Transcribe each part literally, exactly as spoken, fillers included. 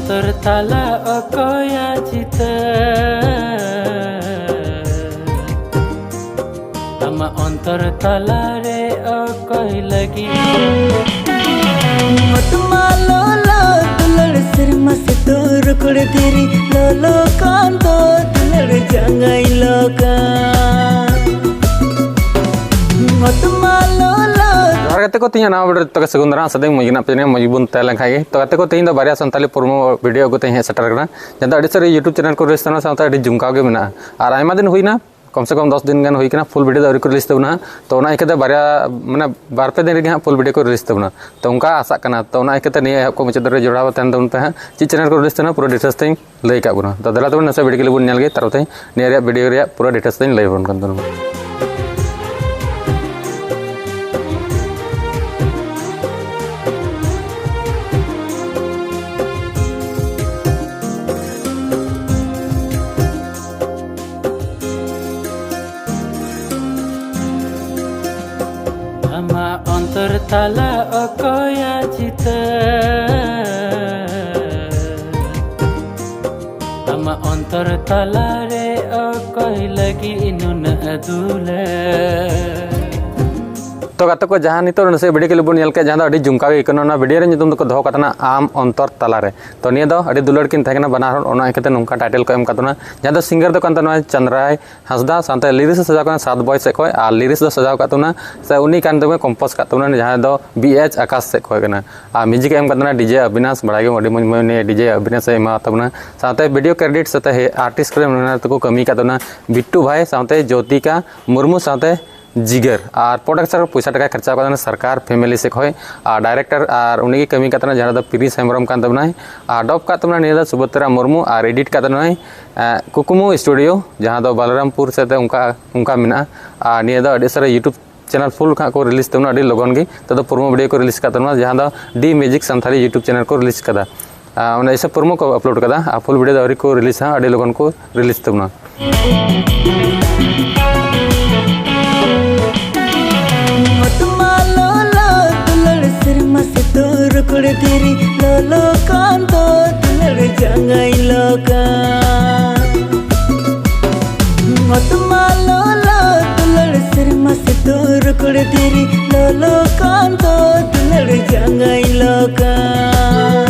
ᱚᱱᱛᱚᱨ ᱛᱟᱞᱟ ᱚᱠᱚᱭᱟᱜ ᱪᱤᱛᱟᱹᱨ? ᱟᱢᱟᱜ ᱚᱱᱛᱚᱨ ᱛᱟᱞᱟᱨᱮ ᱚᱠᱚᱭ ᱞᱟᱹᱜᱤᱫ? ᱚᱛ ᱢᱟ ᱞᱚᱞᱚ, ᱫᱩᱞᱟᱹᱲ ᱥᱮᱨᱢᱟ ᱥᱤᱛᱩᱝ, ᱨᱩᱠᱩᱲ ᱫᱷᱤᱨᱤ ᱞᱚᱞᱚ ᱠᱟᱱ ᱫᱚ, ᱫᱩᱞᱟᱹᱲ ᱡᱟᱸᱜᱟᱭ ᱞᱚᱠᱟᱱ᱾ ᱚᱛ ᱢᱟ ᱞᱚᱞᱚ᱾ ᱡᱚᱦᱟᱨ ᱜᱟᱛᱮ ᱠᱚ, ᱛᱮᱦᱮᱧᱟᱜ ᱱᱟᱣᱟ video ᱨᱮ ᱡᱚᱛᱚ ᱜᱮ ᱥᱟᱹᱜᱩᱱ ᱫᱟᱨᱟᱢ᱾ ᱟᱥᱟ ᱫᱟᱹᱧ ᱢᱚᱡᱽ ᱜᱮ ᱢᱮᱱᱟᱜ ᱯᱮᱭᱟ, ᱢᱚᱡᱽ ᱵᱚᱱ ᱛᱟᱦᱮᱸ ᱞᱮᱱ ᱠᱷᱟᱡ ᱜᱮ᱾ ᱛᱚ ᱜᱟᱛᱮ ᱠᱚ, ᱛᱮᱦᱮᱧ ᱫᱚ ᱵᱟᱨᱭᱟ ᱥᱟᱱᱛᱟᱞᱤ ᱯᱨᱳᱢᱳ video ᱟᱹᱜᱩ ᱛᱮᱧ ᱦᱮᱡ ᱥᱮᱴᱮᱨ ᱟᱠᱟᱱᱟ, ᱡᱟᱦᱟᱸ ᱫᱚ ᱟᱹᱰᱤ ᱥᱟᱹᱨᱤ YouTube channel ᱠᱚ release ᱛᱟᱵᱚᱱᱟ, ᱥᱟᱶᱛᱮ ᱟᱹᱰᱤ ᱡᱚᱢᱠᱟᱣ ᱜᱮ ᱢᱮᱱᱟᱜᱼᱟ᱾ ᱟᱨ ᱟᱭᱢᱟ ᱫᱤᱱ ᱦᱩᱭᱱᱟ, ᱠᱚᱢ ᱥᱮ ᱠᱚᱢ ᱫᱚᱥ ᱫᱤᱱ ᱜᱟᱱ ᱦᱩᱭ ᱠᱟᱱᱟ, full video ᱫᱚ ᱟᱹᱣᱨᱤ ᱠᱚ release ᱛᱟᱵᱚᱱᱟ ᱦᱟᱸᱜ᱾ ᱛᱚ ᱚᱱᱟ ᱤᱭᱠᱟᱹᱛᱮ ᱵᱟᱨᱭᱟ, ᱢᱟᱱᱮ, ᱵᱟᱨ ᱯᱮ ᱫᱤᱱ ᱨᱮᱜᱮ ᱦᱟᱸᱜ full video ᱠᱚ release ᱛᱟᱵᱚᱱᱟ᱾ ᱛᱚ ᱚᱱᱠᱟ ᱟᱥᱟᱜ ᱠᱟᱱᱟ᱾ ᱛᱚ ᱚᱱᱟ ᱤᱭᱠᱟᱹᱛᱮ ᱱᱤᱭᱟᱹ ᱮᱦᱚᱵ ᱠᱷᱚᱱ ᱢᱩᱪᱟᱹᱫ ᱫᱷᱟᱹᱨᱤᱡ ᱡᱚᱲᱟᱣ ᱛᱟᱦᱮᱱ ᱛᱟᱵᱚᱱ ᱯᱮ ᱦᱟᱸᱜ᱾ ᱪᱮᱫ channel ᱠᱚ release ᱛᱟᱵᱚᱱᱟ, ᱯᱩᱨᱟᱹ details ᱛᱮᱧ ᱞᱟᱹᱭ ᱠᱟᱜ ᱵᱚᱱᱟ᱾ ᱛᱚ ᱫᱮᱞᱟ ᱛᱟᱵᱚᱱ ᱱᱟᱥᱮ video ᱠᱚ ᱞᱟᱹᱭ ᱵᱚᱱ ᱧᱮᱞ ᱜᱮ, ᱛᱟᱨᱯᱚᱨ ᱛᱮ ᱱᱤᱭᱟᱹ ᱨᱮᱭᱟᱜ video ᱨᱮᱭᱟᱜ ᱯᱩᱨᱟᱹ details ᱛᱮᱧ ᱞᱟᱹᱭ ᱟᱵᱚᱱ ᱠᱟᱱ ᱛᱟᱵᱚᱱᱟ᱾ ᱟᱢᱟᱜ ᱚᱱᱛᱚᱨ ᱛᱟᱞᱟ ᱚᱠᱚᱭᱟᱜ ᱪᱤᱛᱟᱹᱨ? ᱟᱢᱟᱜ ᱚᱱᱛᱚᱨ ᱛᱟᱞᱟᱨᱮ ᱚᱠᱚᱭ ᱞᱟᱹᱜᱤᱫ ᱱᱩᱱᱟᱹᱜ ᱫᱩᱞᱟᱹᱲ? ᱛᱚ ᱜᱟᱛᱮ ᱠᱚ, ᱡᱟᱦᱟᱸ ᱱᱤᱛᱚᱜ ᱱᱟᱥᱮ video clip ᱵᱚᱱ ᱧᱮᱞ ᱠᱮᱫ, ᱡᱟᱦᱟᱸ ᱫᱚ ᱟᱹᱰᱤ ᱡᱚᱢᱠᱟᱣ ᱜᱮ ᱟᱹᱭᱠᱟᱹᱣ ᱮᱱᱟ, ᱚᱱᱟ video ᱨᱮ ᱧᱩᱛᱩᱢ ᱫᱚᱠᱚ ᱫᱚᱦᱚ ᱠᱟᱜ ᱛᱟᱦᱮᱱᱟ ᱟᱢ ᱚᱱᱛᱚᱨ ᱛᱟᱞᱟᱨᱮ᱾ ᱛᱚ ᱱᱤᱭᱟᱹ ᱫᱚ ᱟᱹᱰᱤ ᱫᱩᱞᱟᱹᱲ ᱠᱤᱱ ᱛᱟᱦᱮᱸ ᱠᱟᱱᱟ ᱵᱟᱱᱟ ᱦᱚᱲ, ᱚᱱᱟ ᱤᱭᱠᱟᱹᱛᱮ ᱱᱚᱝᱠᱟ title ᱠᱚ ᱮᱢ ᱠᱟᱜ ᱛᱟᱵᱚᱱᱟ᱾ ᱡᱟᱦᱟᱸ ᱫᱚ singer ᱫᱚ ᱠᱟᱱ ᱛᱟᱵᱚᱱᱟ ᱪᱟᱸᱫᱽᱨᱟᱭ ᱦᱟᱸᱥᱫᱟ, ᱥᱟᱶᱛᱮ lyrics ᱮ ᱥᱟᱡᱟᱣ ᱠᱟᱱᱟ ᱥᱟᱛ ᱵᱚᱭ ᱥᱮᱫ ᱠᱷᱚᱱ, ᱟᱨ lyrics ᱫᱚ ᱥᱟᱡᱟᱣ ᱠᱟᱜ ᱛᱟᱵᱚᱱᱟ ᱥᱮ ᱩᱱᱤ ᱠᱟᱱ ᱛᱟᱵᱚᱱᱟ, compose ᱠᱟᱜ ᱛᱟᱵᱚᱱᱟ, ᱡᱟᱦᱟᱸ ᱫᱚ B H ᱟᱠᱟᱥ ᱥᱮᱫ ᱠᱷᱚᱱ ᱠᱟᱱᱟ᱾ ᱟᱨ music ᱮ ᱮᱢ ᱠᱟᱜ ᱛᱟᱵᱚᱱᱟ D J ᱚᱵᱤᱱᱟᱥ, ᱵᱟᱲᱟᱭ ᱜᱮ ᱟᱹᱰᱤ ᱢᱚᱡᱽ ᱢᱚᱡᱽ ᱩᱱᱤ D J ᱚᱵᱤᱱᱟᱥ ᱮ ᱮᱢᱟ ᱛᱟᱵᱚᱱᱟ᱾ ᱥᱟᱶᱛᱮ video credit ᱥᱟᱶᱛᱮ artist ᱠᱚᱨᱮ ᱢᱮᱱᱟᱜ ᱛᱟᱠᱚ, ᱠᱟᱹᱢᱤ ᱠᱟᱜ ᱛᱟᱵᱚᱱᱟ ᱵᱤᱴᱴᱩ ᱵᱷᱟᱭ, ᱥᱟᱶᱛᱮ ᱡᱳᱛᱤᱠᱟ ᱢᱩᱨᱢᱩ, ᱥᱟᱶᱛᱮ ᱡᱤᱜᱟᱹᱨ᱾ ᱟᱨ production ᱨᱮ ᱯᱚᱭᱥᱟ ᱴᱟᱠᱟ ᱠᱷᱚᱨᱪᱟ ᱠᱟᱜ ᱛᱟᱵᱚᱱᱟ ᱥᱚᱨᱠᱟᱨ family ᱥᱮᱫ ᱠᱷᱚᱱ᱾ ᱟᱨ director ᱟᱨ ᱩᱱᱤ ᱜᱮ ᱠᱟᱹᱢᱤ ᱠᱟᱜ ᱛᱟᱵᱚᱱᱟ, ᱡᱟᱦᱟᱸ ᱫᱚ ᱯᱨᱤᱱᱥ ᱦᱮᱢᱵᱨᱚᱢ ᱠᱟᱱ ᱛᱟᱵᱚᱱᱟᱭ᱾ ᱟᱨ dub ᱠᱟᱜ ᱛᱟᱵᱚᱱᱟ ᱱᱤᱭᱟᱹ ᱫᱚ ᱥᱩᱵᱷᱚᱫᱨᱟ ᱢᱩᱨᱢᱩ, ᱟᱨ edit ᱠᱟᱜ ᱛᱟᱵᱚᱱᱟᱭ, ᱮ, ᱠᱩᱠᱢᱩ studio, ᱡᱟᱦᱟᱸ ᱫᱚ ᱵᱟᱞᱟᱨᱟᱢᱯᱩᱨ ᱥᱮᱫ ᱛᱮ ᱚᱱᱠᱟ, ᱚᱱᱠᱟ ᱢᱮᱱᱟᱜᱼᱟ᱾ ᱟᱨ ᱱᱤᱭᱟᱹ ᱫᱚ ᱟᱹᱰᱤ ᱥᱟᱨᱟ YouTube channel full ᱠᱷᱟᱱ ᱠᱚ release ᱛᱟᱵᱚᱱᱟ ᱟᱹᱰᱤ ᱞᱚᱜᱚᱱ ᱜᱮ᱾ ᱱᱤᱛᱚᱜ ᱫᱚ promo video ᱠᱚ release ᱠᱟᱜ ᱛᱟᱵᱚᱱᱟ, ᱡᱟᱦᱟᱸ ᱫᱚ D Music Santali YouTube channel ᱠᱚ release ᱠᱟᱫᱟ᱾ ᱟᱨ ᱚᱱᱟ ᱤᱥᱟᱹ promo ᱠᱚ upload ᱠᱟᱫᱟ, ᱟᱨ full video ᱫᱚ ᱟᱹᱣᱨᱤ ᱠᱚ release ᱦᱟᱸᱜ, ᱟᱹᱰᱤ ᱞᱚᱜᱚᱱ ᱠᱚ release ᱛᱟᱵᱚᱱᱟ᱾ ᱚᱛ ᱢᱟ ᱞᱚᱞᱚ, ᱫᱩᱞᱟᱹᱲ ᱥᱮᱨᱢᱟ ᱥᱤᱛᱩᱝ, ᱨᱩᱠᱩᱲ ᱫᱷᱤᱨᱤ ᱞᱚᱞᱚ ᱠᱟᱱ ᱫᱚ, ᱫᱩᱞᱟᱹᱲ ᱞᱚᱠᱟᱱ ᱫᱚ ᱫᱩᱞᱟᱹᱲ ᱡᱟᱸᱜᱟᱭ ᱞᱚᱠᱟᱱ᱾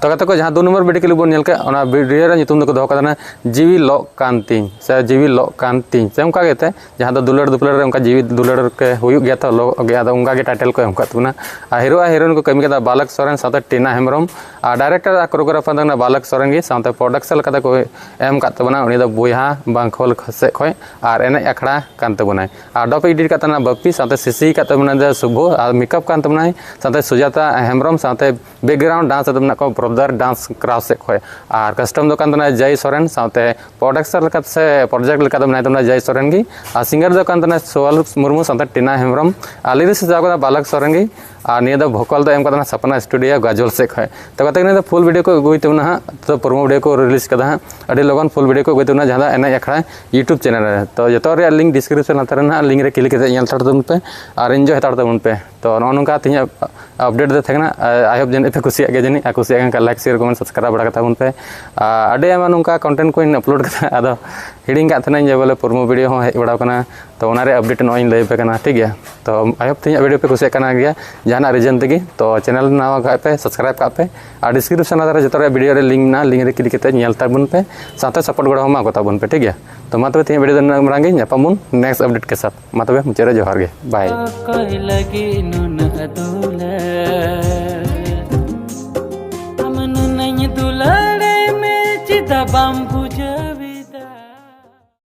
ᱛᱚ ᱜᱟᱛᱮ ᱠᱚ, ᱡᱟᱦᱟᱸ ᱫᱩ ᱱᱚᱢᱵᱚᱨ ᱵᱤᱰᱤ ᱠᱞᱤᱯ ᱵᱚᱱ ᱧᱮᱞ ᱠᱮᱫ, ᱚᱱᱟ ᱵᱷᱤᱰᱤᱭᱳ ᱨᱮ ᱧᱩᱛᱩᱢ ᱫᱚᱠᱚ ᱫᱚᱦᱚ ᱠᱟᱫᱟ ᱱᱟ ᱡᱤᱣᱤ ᱞᱚᱜ ᱠᱟᱱ ᱛᱤᱧ ᱥᱮ ᱡᱤᱣᱤ ᱞᱚᱜ ᱠᱟᱱ ᱛᱤᱧ ᱥᱮ ᱚᱱᱠᱟ ᱜᱮᱛᱮ, ᱡᱟᱦᱟᱸ ᱫᱚ ᱫᱩᱞᱟᱹᱲ ᱫᱩᱯᱞᱟᱹᱲ ᱨᱮ ᱚᱱᱠᱟ ᱡᱤᱣᱤ ᱫᱩᱞᱟᱹᱲ ᱠᱮ ᱦᱩᱭᱩᱜ ᱜᱮᱭᱟ ᱛᱚ, ᱞᱚᱜ ᱜᱮ, ᱟᱫᱚ ᱚᱱᱠᱟ ᱜᱮ ᱴᱟᱭᱴᱮᱞ ᱠᱚ ᱮᱢ ᱠᱟᱫ ᱛᱟᱵᱚᱱᱟ᱾ ᱟᱨ ᱦᱤᱨᱳ ᱟᱨ ᱦᱤᱨᱳᱭᱤᱱ ᱠᱚ ᱠᱟᱹᱢᱤ ᱠᱟᱫᱟ ᱵᱟᱞᱚᱠ ᱥᱚᱨᱮᱱ ᱥᱟᱶᱛᱮ ᱴᱤᱱᱟ ᱦᱮᱢᱵᱨᱚᱢ, ᱟᱨ ᱰᱟᱭᱨᱮᱠᱴᱚᱨ ᱟᱨ ᱠᱳᱨᱤᱭᱳᱜᱨᱟᱯᱷᱟᱨ ᱫᱚ ᱠᱟᱱᱟ ᱵᱟᱞᱚᱠ ᱥᱚᱨᱮᱱ ᱜᱮ, ᱥᱟᱶᱛᱮ ᱯᱨᱚᱰᱟᱠᱥᱚᱱ ᱞᱮᱠᱟᱛᱮ ᱠᱚ ᱮᱢ ᱠᱟᱫ ᱛᱟᱵᱚᱱᱟ, ᱩᱱᱤ ᱫᱚ ᱵᱚᱭᱦᱟ ᱵᱟᱝᱠᱷᱳᱞ ᱥᱮᱫ ᱠᱷᱚᱱ ᱟᱨ ᱮᱱᱮᱡ ᱟᱠᱷᱲᱟ ᱠᱟᱱ ᱛᱟᱵᱚᱱᱟᱭ᱾ ᱟᱨ ᱰᱚᱯ ᱮᱰᱤᱴ ᱠᱟᱫ ᱛᱟᱵᱚᱱᱟ ᱵᱟᱯᱤ, ᱥᱟᱶᱛᱮ ᱥᱤᱥᱤ ᱠᱟᱫ ᱛᱟᱵᱚᱱᱟ ᱫᱚ ᱥᱩᱵᱷᱚ, ᱟᱨ ᱢᱮᱠᱟᱯ ᱠᱟᱱ ᱛᱟᱵᱚᱱᱟᱭ ᱥᱟᱶᱛᱮ ᱥᱩᱡᱟᱛᱟ ᱦᱮᱢᱵᱨᱚᱢ, ᱥᱟᱶᱛᱮ ᱵᱮᱠᱜᱨᱟᱣᱩᱱᱰ ᱰᱟᱱᱥ ᱫᱚ ᱢᱮᱱᱟᱜ ᱠᱚᱣᱟ ᱵᱨᱚᱫᱟᱨ ᱰᱟᱱᱥ ᱠᱨᱟᱯ ᱥᱮᱫ ᱠᱷᱚᱱ, ᱟᱨ ᱠᱟᱥᱴᱚᱢ ᱫᱚ ᱠᱟᱱ ᱛᱟᱵᱚᱱᱟ ᱡᱟᱭ ᱥᱚᱨᱮᱱ, ᱥᱟᱶᱛᱮ ᱯᱨᱚᱰᱟᱠᱥᱚᱱ ᱞᱮᱠᱟᱛᱮ ᱥᱮ ᱯᱨᱚᱡᱮᱠᱴ ᱞᱮᱠᱟ ᱫᱚ ᱢᱮᱱᱟᱭ ᱛᱟᱵᱚᱱᱟ ᱡᱟᱭ ᱥᱚᱨᱮᱱ ᱜᱮ, ᱟᱨ ᱥᱤᱝᱜᱟᱨ ᱫᱚ ᱠᱟᱱ ᱛᱟᱵᱚᱱᱟ ᱥᱳᱣᱟᱞ ᱢᱩᱨᱢᱩ ᱥᱟᱶᱛᱮ ᱴᱤᱱᱟ ᱦᱮᱢᱵᱨᱚᱢ, ᱟᱨ ᱞᱤᱨᱤᱠᱥ ᱥᱟᱡᱟᱣ ᱠᱟᱫᱟ ᱵᱟᱞᱚᱠ ᱥᱚᱨᱮᱱ ᱜᱮ, ᱟᱨ ᱱᱤᱭᱟᱹ ᱫᱚ ᱵᱷᱳᱠᱟᱞ ᱫᱚ ᱮᱢ ᱠᱟᱫᱟ ᱥᱟᱯᱱᱟ ᱥᱴᱩᱰᱤᱭᱳ ᱜᱟᱡᱚᱞ ᱥᱮᱫ ᱠᱷᱚᱱ᱾ ᱛᱚ ᱜᱟᱛᱮ ᱠᱚ, ᱱᱤᱭᱟᱹ ᱫᱚ ᱯᱷᱩᱞ ᱵᱷᱤᱰᱤᱭᱳ ᱠᱚ ᱟᱹᱜᱩᱭ ᱛᱟᱵᱚᱱᱟ ᱦᱟᱸᱜ, ᱛᱚ ᱯᱨᱳᱢᱳ ᱵᱷᱤᱰᱤᱭᱳ ᱠᱚ ᱨᱤᱞᱤᱡᱽ ᱠᱟᱫᱟ ᱦᱟᱸᱜ, ᱟᱹᱰᱤ ᱞᱚᱜᱚᱱ ᱯᱷᱩᱞ ᱵᱷᱤᱰᱤᱭᱳ ᱠᱚ ᱟᱹᱜᱩᱭ ᱛᱟᱵᱚᱱᱟ ᱡᱟᱦᱟᱸ ᱫᱚ ᱮᱱᱮᱡ ᱟᱠᱷᱲᱟ ᱭᱩᱴᱩᱵᱽ ᱪᱮᱱᱮᱞ ᱨᱮ᱾ ᱛᱚ ᱡᱚᱛᱚ ᱨᱮᱭᱟᱜ ᱞᱤᱝᱠ ᱰᱤᱥᱠᱨᱤᱯᱥᱚᱱ ᱞᱟᱛᱟᱨ ᱨᱮ ᱱᱟᱦᱟᱜ ᱞᱤᱝᱠ ᱨᱮ ᱠᱞᱤᱠ ᱠᱟᱛᱮ ᱧᱮᱞ ᱦᱟᱛᱟᱲ ᱛᱟᱵᱚᱱ ᱯᱮ ᱟᱨ ᱮᱱᱡᱚᱭ ᱦᱟᱛᱟᱲ ᱛᱟᱵᱚᱱ ᱯᱮ᱾ ᱛᱚ ᱱᱚᱜᱼᱚ ᱱᱚᱝᱠᱟ ᱛᱮᱦᱮᱧᱟᱜ ᱟᱯᱰᱮᱴ ᱫᱚ ᱛᱟᱦᱮᱸ ᱠᱟᱱᱟ᱾ ᱟᱭ ᱦᱳᱯ ᱡᱟᱹᱱᱤᱡ ᱯᱮ ᱠᱩᱥᱤᱭᱟᱜ ᱜᱮᱭᱟ ᱡᱟᱹᱱᱤᱡ, ᱟᱨ ᱠᱩᱥᱤᱭᱟᱜ ᱠᱷᱟᱱ ᱞᱟᱭᱤᱠ, ᱥᱮᱭᱟᱨ, ᱠᱚᱢᱮᱱᱴ, ᱥᱟᱵᱥᱠᱨᱟᱭᱤᱵ ᱵᱟᱲᱟ ᱠᱟᱛᱟ ᱵᱚᱱ ᱯᱮ᱾ ᱟᱨ ᱟᱹᱰᱤ ᱟᱭᱢᱟ ᱱᱚᱝᱠᱟ ᱠᱚᱱᱴᱮᱱᱴ ᱠᱚᱧ ᱟᱯᱞᱳᱰ ᱠᱟᱫᱟ, ᱟᱫᱚ ᱦᱤᱲᱤᱧ ᱠᱟᱜ ᱛᱟᱦᱮᱱᱟᱹᱧ ᱡᱮ ᱵᱚᱞᱮ ᱯᱨᱳᱢᱳ ᱵᱷᱤᱰᱤᱭᱳ ᱦᱚᱸ ᱦᱮᱡ ᱵᱟᱲᱟᱣ ᱠᱟᱱᱟ᱾ ᱛᱚ ᱚᱱᱟ ᱨᱮᱭᱟᱜ ᱟᱯᱰᱮᱴ ᱱᱚᱜᱼᱚᱭ ᱤᱧ ᱞᱟᱹᱭ ᱟᱯᱮ ᱠᱟᱱᱟ, ᱴᱷᱤᱠ ᱜᱮᱭᱟ? ᱛᱚ ᱟᱭ ᱦᱳᱯ ᱛᱮᱦᱮᱧᱟᱜ ᱵᱷᱤᱰᱤᱭᱳ ᱯᱮ ᱠᱩᱥᱤᱭᱟᱜ ᱠᱟᱱᱟ ᱜᱮᱭᱟ ᱡᱟᱦᱟᱱᱟᱜ ᱨᱤᱡᱮᱱ ᱛᱮᱜᱮ᱾ ᱛᱚ ᱪᱮᱱᱮᱞ ᱱᱟᱣᱟ ᱠᱟᱜ ᱯᱮ, ᱥᱟᱵᱥᱠᱨᱟᱭᱤᱵ ᱠᱟᱜ ᱯᱮ, ᱟᱨ ᱰᱤᱥᱠᱨᱤᱯᱥᱚᱱ ᱞᱟᱛᱟᱨ ᱨᱮ ᱡᱚᱛᱚ ᱨᱮᱭᱟᱜ ᱵᱷᱤᱰᱤᱭᱳ ᱨᱮ ᱞᱤᱝᱠ ᱢᱮᱱᱟᱜᱼᱟ, ᱞᱤᱝᱠ ᱨᱮ ᱠᱞᱤᱠ ᱠᱟᱛᱮ ᱧᱮᱞ ᱛᱟᱵᱚᱱ ᱯᱮ, ᱥᱟᱶᱛᱮ ᱥᱟᱯᱳᱨᱴ ᱜᱚᱲᱚ ᱦᱚᱸ ᱮᱢᱟ ᱠᱚ ᱛᱟᱵᱚᱱ ᱯᱮ, ᱴᱷᱤᱠ ᱜᱮᱭᱟ? ᱛᱚ ᱢᱟ ᱛᱚᱵᱮ ᱛᱮᱦᱮᱧ ᱵᱷᱤᱰᱤᱭᱳ ᱫᱚ ᱱᱤᱱᱟᱹᱜ ᱢᱟᱨᱟᱝ ᱜᱮ, ᱧᱟᱯᱟᱢ ᱵᱚᱱ ᱱᱮᱠᱥᱴ ᱟᱯᱰᱮᱴ ᱠᱮ ᱥᱟᱛᱷ᱾ ᱢᱟ ᱛᱚᱵᱮ ᱢᱩᱪᱟᱹᱫ ᱨᱮ ᱡᱚᱦᱟᱨ ᱜᱮ, ᱵᱟᱭ᱾ ᱚᱠᱚᱭ ᱞᱟᱹᱜᱤᱫ ᱱᱩᱱᱟᱹᱜ ᱫᱩᱞᱟᱹᱲ? ᱟᱢ ᱱᱩᱱᱟᱹᱧ ᱫᱩᱞᱟᱹᱲ ᱢᱮ, ᱪᱮᱫᱟᱜ ᱵᱟᱢ